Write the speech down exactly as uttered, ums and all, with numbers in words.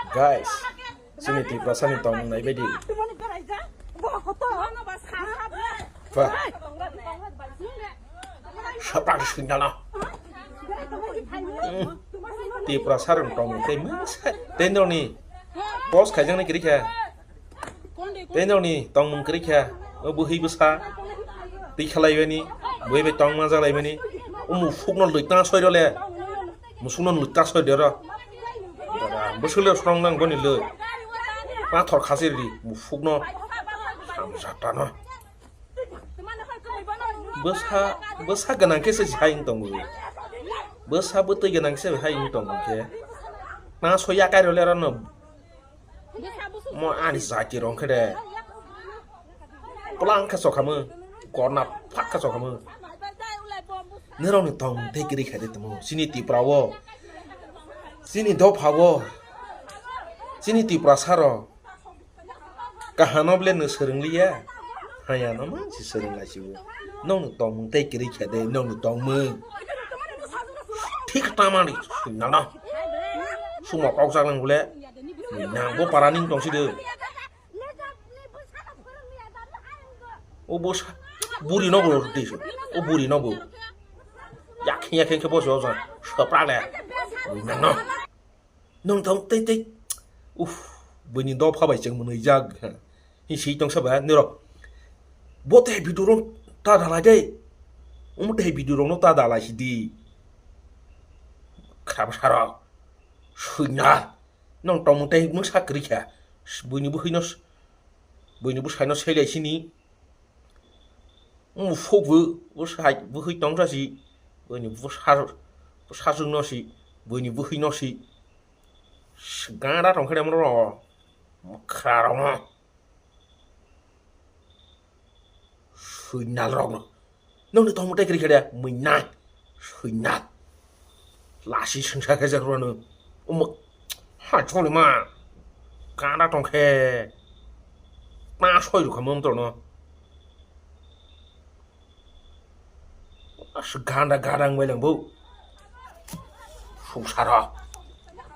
Guys, chini Tiprasani tongmung naibaidi. Ba. Sapak sindala. Hmm. Tiprasarong tongmung tei mungsa. Tei norni post khaijaknai kwrwi kha. Tei norni tongmung kwrwi kha. O bwhwi bwsa. Twi khalaibaini. Bwhwi bai tongma jalaimani. O musukno lwitna soirole. Musukno lwitna soirole. Bwswk le srong nang boni lwi. Pathor khasi ridi musukno. Samsatano. Bwsa, bwsa gwnang khe se hai wng tongo. Bwsa bwtwi gwnang khe se hai wng tongo khe. Na soya kairole rano. Mo ani jati rong khe de. Plang khe chokhamu. Korna phak khe chokhamu. Nirokni tongmung tei kwrwi kha de tamo. Chini Tripura o. Chini dopha o. Chini Tiprasa rok. Kahano bole no swrwng liya. Haya no man si swrwng lai sibo. Nokni tongmung tei kwrwi kha de nokni tongmung. Thik tamani nana. Sumo kok jak lang bole. Nang bo para ning tong si de. O bo sa-, buri no bo rwdi se. O buri no bo. Yakhe yakhe khe bo se o jang. Sopra le. Nang no. Nong tong tei tei. Uff. Bini dopha bai cheng mwnwi jak. Hi si tong sa ba niro. Bo tei video rok ta dalai de. Omo tei video rok no ta dalai si di. Khrap saro. Suina. Nong tongmung tei mungsa kwrwi kha. Buini buhwino s-, buini bwsaino selai sini. Musuk bo, bwsai, buhwi tongsa si. Buini bwsa, bwsajwkno si. Buini buhwino si. Gana tongkhe de moro. Mokra rokno. Suinal rokno. Nongni tongmung tei kwrwi khe de, muina. Suinal. Lasi swngsa khe jak rwno. Umuk. Ha, choli ma. Gana tongkhe. Ma soi rwkha mom torno. As ganda gada wng bai lang bo. Sungsaro.